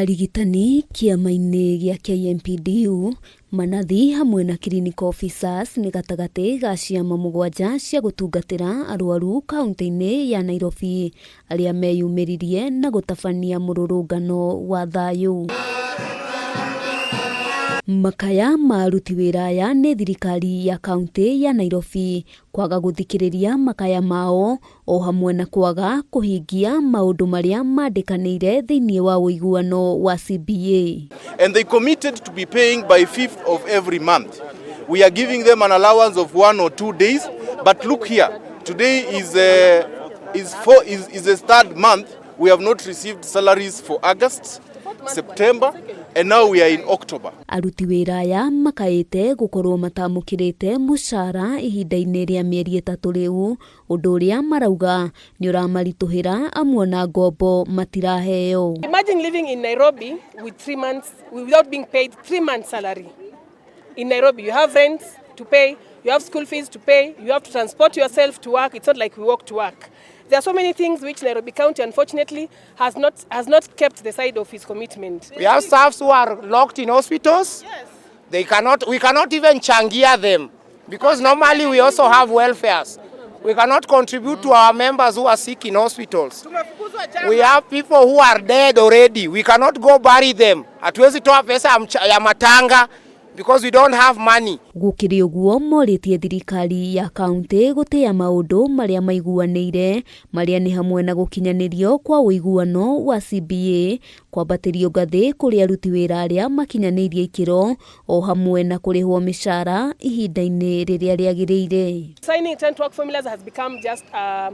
Arigitani kĩama-inĩ gĩa KMPDU, manathi hamwe na clinical officers nĩ gatagatĩ ga ciama mũgwanja cia gũtungatĩra arwaru kaunti-inĩ ya Nairobi arĩa meyumĩririe na gũtabania mũrũrũngano wa thayũ. Makaya ma aruti wĩra aya nĩ thirikari ya kaunti ya Nairobi kwaga gũthikĩrĩria makaya mao o hamwe na kwaga kũhingia maũndũ marĩa mandĩkanĩire thĩinĩ wa ũiguano wa CBA. And they committed to be paying by 5th of every month. We are giving them an allowance of 1 or 2 days, but look here, today is the third month. We have not received salaries for August, September, and now we are in October. Aruti wĩra aya makaĩte gũkorwo matamũkĩrĩte mũcara ihinda-inĩ rĩa mĩeri 3 rĩu, ũndũ ũrĩa marauga nĩ ũramaritũhĩra amu ona ngombo matiraheo. Imagine living in Nairobi with 3 months without being paid 3 months salary. In Nairobi, you have rent to pay, you have school fees to pay, you have to transport yourself to work. It's not like we walk to work. There are so many things which Nairobi County, unfortunately, has not kept the side of his commitment. We have staffs who are locked in hospitals. They cannot, we cannot even changia them because normally we also have welfares. We cannot contribute to our members who are sick in hospitals. We have people who are dead already. We cannot go bury them. Hatuwezi toa pesa ya matanga because we don't have money. Gũkĩrĩ ũguo, morĩtie thirikari ya kaunti gũtĩa maũndũ marĩa maiguanĩire, marĩa nĩ hamwe na gũkinyanĩrio kwa ũiguano wa CBA, kwambatĩrio ngathĩ kũrĩ aruti wĩra arĩa makinyanĩirie ikĩro, o hamwe na kũrĩhwo mĩcara ihinda-inĩ rĩrĩa rĩagĩrĩire. Signing 10 work formulas has become just a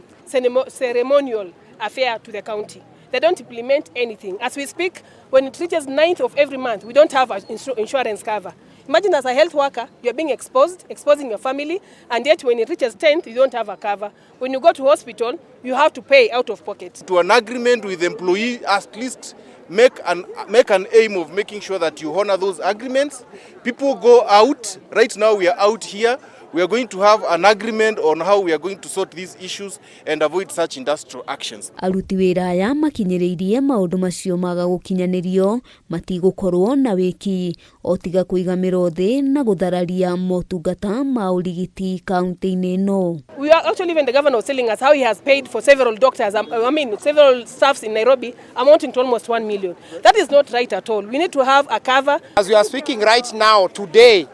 ceremonial affair to the county. They don't implement anything. As we speak, when it reaches 9th of every month, we don't have an insurance cover. Imagine, as a health worker, you're being exposed, exposing your family, and yet when it reaches 10th, you don't have a cover. When you go to hospital, you have to pay out of pocket. To an agreement with employee, at least make an aim of making sure that you honor those agreements. People go out. Right now we are out here. We are going to have an agreement on how we are going to sort these issues and avoid such industrial actions. Aruti wĩra aya makinyĩrĩirie maũndũ macio maga gũkinyanĩrio matigũkorwo na wĩki o tiga kũiga mĩro thĩ na gũthararia motungata ma ũrigiti kaunti-inĩ ĩno. We are actually, even the governor was telling us how he has paid for several doctors, I mean, several staffs in Nairobi, amounting to almost 1 million. That is not right at all. We need to have a cover. As we are speaking right now, today,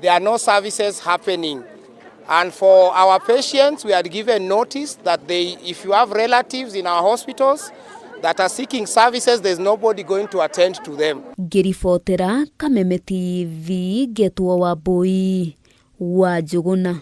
there are no services happening. And for our patients, we had given notice that if you have relatives in our hospitals that are seeking services, there's nobody going to attend to them. Ngĩribotera Kameme TV, ngetwo Wambui wa Njũgũna.